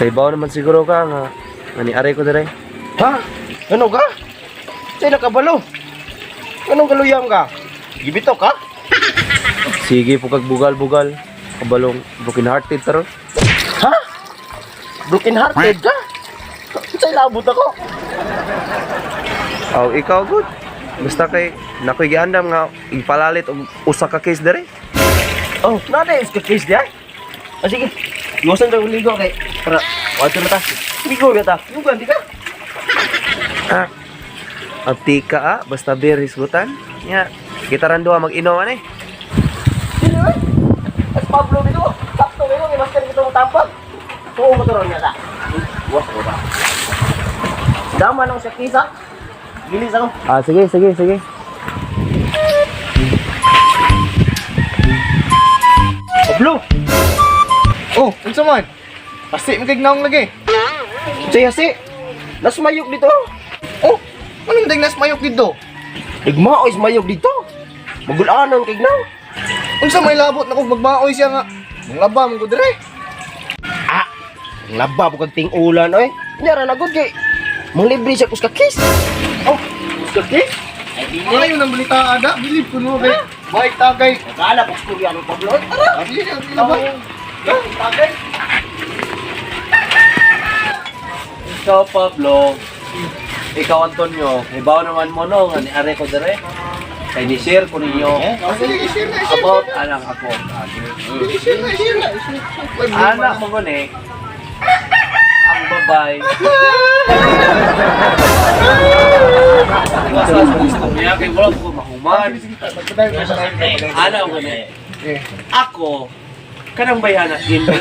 Kay naman siguro ka nga ani are ko dire. Ha? Ano ka? Sa'yo nakabalo. Anong kaluyam ka? Gibito ka? Sige po kag bugal-bugal. Kabalong broken hearted taron. Ha? Broken hearted ka? Sa'yo labot ako. Aw, ikaw good. Basta kay nakoy giandam nga ipalalit og usa ka case dire. Oh, nada is ka case diya. Ah, sige. Iwasan ka ligo kay para wato na ta. Ligo ka ta. Ligo di ka. Ah. Ang tika ah, basta beer hisgutan. Nya, kita ran duha mag-inom ani. Dili oy. As Pablo dito. Sakto kayo kay master kita mo tampag. Tuo mo to ron niya ta. Iwas ko ba? Dama nang sa kisa. Gilis ako. Ah, sige, sige, sige. Pablo. Oh, unsa man? Asi man kay naong lagi. Say hasi. Nasmayok dito. Oh, anong ding nasmayok dito? Igma oy mayog dito. Magulanon kay gnaw. Unsa may labot na kog magmaoy siya nga? Manglaba man ko dire. Ah, ang laba po kag ting-ulan oy. Nya ra na gud kay manglibre siya kus ka kiss. Oh, kus ka kiss? Ay dili. Maayo nang balita ada, bilib ko no kay baik tagay. Kala po istorya ng Pablo. Oy, tara. Ah, sige, sige, sige, bay. Tagay. Ikaw Pablo. Ikaw Antonio, ibaw naman mo no nga ni are ko dire. Kay ni share ko ninyo Ah, sige, i-share na, i-share. about anang ako. I-share na, i-share na. Anak mo gani ang babay. Basta sa istorya kay wala ko mahuman. Anak mo gani. Eh, Ako kanang bayhana in love.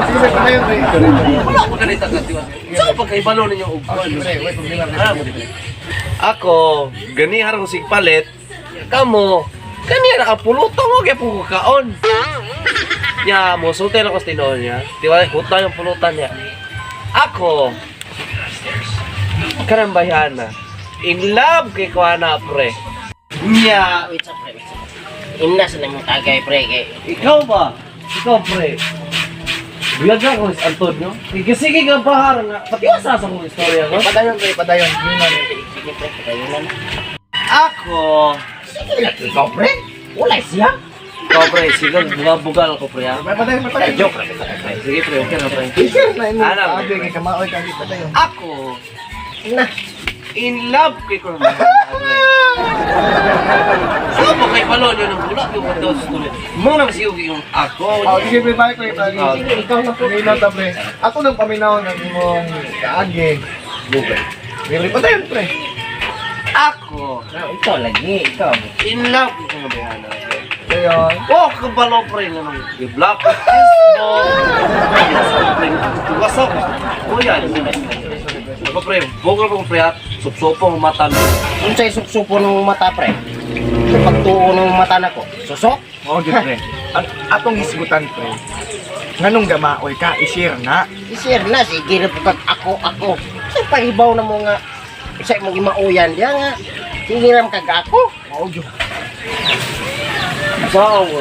sige, sige, padayon, pre. Wala ko ganita ka tiwas. So pagkaibalo ninyo og Ah, sige, pre, wait, problema, pre. Alam mo, di ba? Ako, gani harong sig palit. Kamo, kani ra ka pulutan mo kay ko kaon. Nya mo sulti na ko sa tinuod niya. Di ba huta yung pulutan niya. Ako, kanang bayhana. In love kay ko ana pre. Nya, Wait sa pre, wait sa. Inna sa nang tagay pre kay. ikaw ba? Ikaw pre. Biyag ka ko sa Antonio. Sige nga bahar nga. Pati asa sa kong istorya ko. Padayon, pre, padayon. Yun lang. Sige pre, padayon na. Ako, Sige lang ikaw pre. Wala siya. Ikaw pre, sige, bugal-bugal ko pre ha. Pre, padayon, padayon. Joke ra pre. Sige pre, okay na pre. I-share na imo. Alam, Abi, kay kamaoy ka, padayon. Ako, Na. in love kay ko naman. Saan mo kay Palon yun ang bulak yung daw sa tuloy. Mo nang siyo yung ako. Oh, sige, pre, balik, pre, pre. Ah, Sige, ikaw na pre. Paminaw ta, pre. Ako nang paminaw ng imong kaagi. Bugal. Pre, padayon, pre. Ako, Ah, ikaw lagi, ikaw. in love kay ko naman. Padayon. Oh, kabalo pre nga nang i-block ko Facebook. Ay, pre, tuwasak. Kuya, ako pre, bugal ko pre ha. Supsopo ang mata. Unsay suksupo ng mata pre? Sa pagtuo ng mata nako. Susok? Oo, gyud, pre. Ang atong hisgutan, pre. Nganong gamaoy ka, i-share na. I-share na sige ra pag ako ako. Sa pahibaw na mo nga sa imong gimauyan diya nga. Sige ra kag ako. Oo, gyud. Saan ko?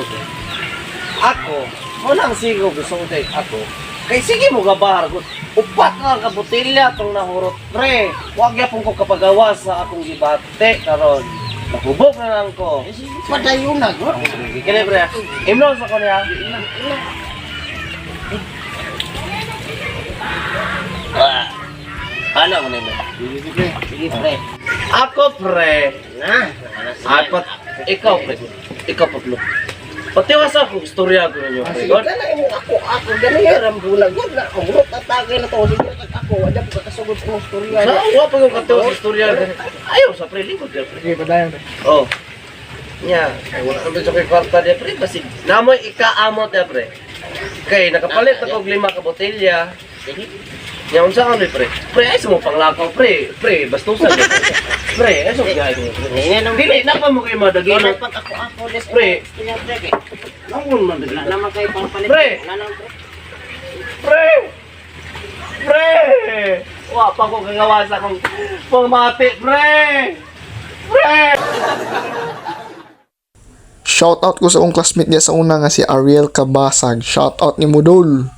Ako, walang sigo gusto ko kay ako. Kay sige mo gabahar ko. Upat na ka botelya tong nahurot pre. Wag yapon ko kapagawa sa akong gibate karon. Nahubog na lang ko. Eh, sige, padayon na gud. Kini pre. Imnon sa ko niya. Ah. Ana mo nimo. Sige, pre. Sige pre. Ako pre. Na. Apat ikaw pre. Ikaw Pablo. Patiwas ako istorya ko ninyo pre. Sige ka na imong ako ako gani ram bulag gud na umrot na tagay na to sige kag ako wala pa kasugod sa imong istorya. Sa wa pa ko katiwas sa istorya. Ayaw sa pre lingkod pre. Sige, padayon, pre. Oh. Nya, kay wala naman sa ko'y kwarta niya, pre. Basig, namoy ikaamot niya, pre. Kay, nakapalit ako og lima ka botelya. Sige. Nya, unsa ka ni, pre? Pre, ay sa mo panglakaw, pre. Pre, bastusan. Pre, pre ay sa mo gaya ko, pre. Ini nang Dili, napa mo kayo madagino. Wala pag ako ako des Pre. istorya pre kay. Nangon man Wala dagino. naman kayo pangpalit. Pre. Wala naman pre. Pre! Pre! Wa pa ko kagawa sa akong pangmati, pre! Pre! Shout out ko sa akong classmate niya sa una nga si Ariel Kabasag. Shout out ni Mudol.